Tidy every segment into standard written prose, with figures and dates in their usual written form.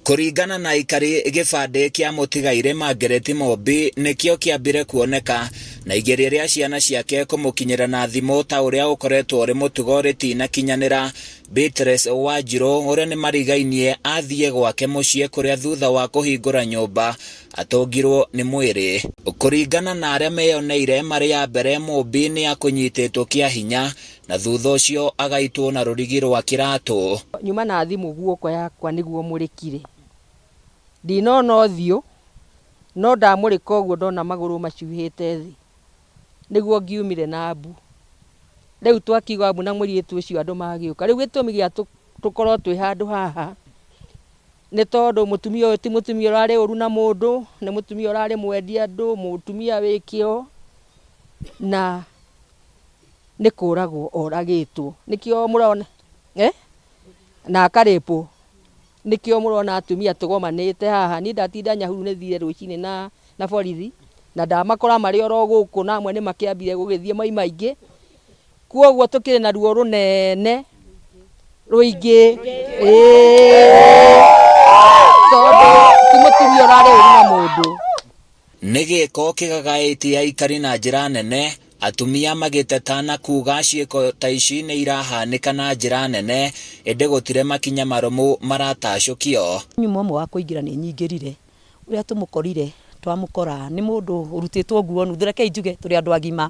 Kũringana na aikari, gĩbandĩ kĩa mũtigairĩ Margaret Mumbi nĩkĩo kĩambire kuoneka na igeria rĩa ciana ciake kũmũkinyĩra na thimũ ta ũrĩa ũkoretwo ũrĩ mũtugo rĩtinakinyanĩra. Beatrice Wanjirũ ũrĩa nĩ marigainie athiĩ gwake mũciĩ kũrĩa thutha wa kũhingũra nyũmba atũngirwo nĩ mwĩrĩ. Kũringana na arĩa meyoneire marĩ a mbere, Mumbi nĩ akũnyitĩtwo kĩa hinya na thutha ũcio agaitwo na rũrigi rwa kĩratũ. Nyuma na thimũ guoko yakwa nĩguo mũrĩkire. Ndinona ũthiũ, no ndamũrĩka ũguo ndona magũrũ macuhĩte thĩ. Nĩguo ngiumire na mbu. Rĩu twakiuga mbu na mũirĩtu ũcio andũ magĩũka. Rĩu gĩtũmi gĩa tũkorwo twĩ handũ haha, nĩ tondũ mũtumia ũyũ ti mũtumia ũrarĩ ũru na mũndũ, nĩ mũtumia ũrarĩ mwendi andũ, mũtumia wĩ kĩo, na nĩ kũragwo oragĩtwo. Nĩkĩo mũrona eh? Na akarĩpwo. Nĩkĩo mũrona atumia tũgomanĩte haha. Niĩ ndatinda Nyahururu nĩ thire rũcinĩ na na borithi na ndamakora marĩ oro gũkũ na amwe nĩ makĩambire gũgĩthiĩ mauma aingĩ. Kwoguo tũkĩrĩ na ruo rũnene rũingĩ ĩĩ tondũ ti mũtumia ũrarĩ ũru na mũndũ. Nĩ gĩko kĩgagaĩtie aikari na njĩra nene, atumia magĩteta na kuuga ciĩko ta ici nĩ irahanĩka na njĩra nene, ĩndĩ gũtirĩ makinya marũmu maratacũkio. Nyuma ũmwe wa kũingĩra nĩ nyingĩrire, ũrĩa tũmũkorire twamũkora nĩ mũndũ ũrutĩtwo nguo nuthu, rekei njuge tũrĩ andũ agima,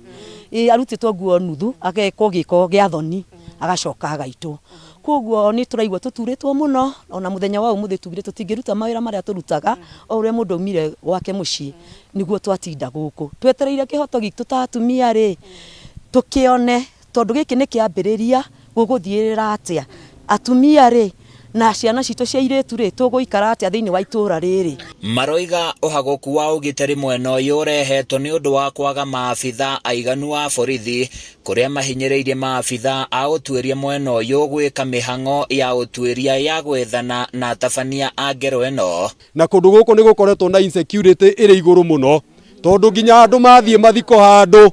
ĩĩ arutĩtwo nguo nuthu agekwo gĩko gĩa thoni agacoka agaitwo. Kwoguo nĩ tũraigua tũturĩtwo mũno, ona mũthenya wa ũmũthĩ tugire tũtingĩruta mawĩra marĩa tũrutaga, o ũrĩa mũndũ aumire gwake mũciĩ nĩguo twatinda gũkũ. Twetereire kĩhoto gitũ ta atumia rĩ, tũkĩone tondũ gĩkĩ nĩ kĩambĩrĩria gũgũthiĩrĩra atĩa. Atumia rĩ, na ciana citũ cia airĩtu rĩ, tũgũikara atĩa thĩinĩ wa itũra rĩrĩ? Maroiga ũhagũku wa ũgitĩri mwena ũyũ ũrehetwo nĩ ũndũ wa kwaga maabitha aiganu a borithi kũrĩa mahinyĩrĩirie maabitha a ũtuĩria mwena ũyũ gwĩka mĩhang'o ya ũtuĩria ya gwethana na atabania a ngero ĩno. Na kũndũ gũkũ nĩ gũkoretwo na insecurity ĩrĩ igũrũ mũno tondũ nginya andũ mathiĩ mathiko handũ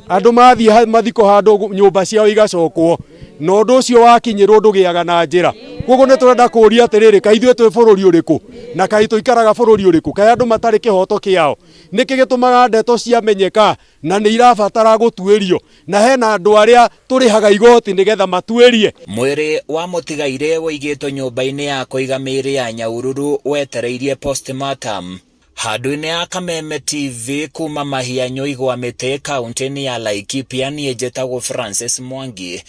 andũ mathiĩ mathiko handũ nyũmba ciao igacokwo na ũndũ ũcio wakinyĩrwo ndũgĩaga na njĩra. Koguo nĩ tũrenda kũria atĩrĩrĩ, kaĩ ithuĩ twĩ bũrũri ũrĩkũ na kaĩ tũikaraga bũrũri ũrĩkũ? Kaĩ andũ matarĩ kĩhoto kĩao? Nĩkĩ gĩtũmaga ndeto ciamenyeka na nĩ irabatara gũtuĩrio na hena andũ arĩa tũrĩhaga igoti nĩgetha matuĩrie? Mwĩrĩ wa mũtigairĩ ũigĩtwo nyũmba-inĩ ya kũiga mĩĩrĩ ya Nyahururu wetereirie postmortem. Handũ-inĩ ya Kameme TV kuma Mahianyũ Igwa Mĩtĩ kauntĩ-inĩ ya Laikipia niĩ njĩtagwo Francis Mwangi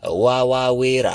wa Wawĩra.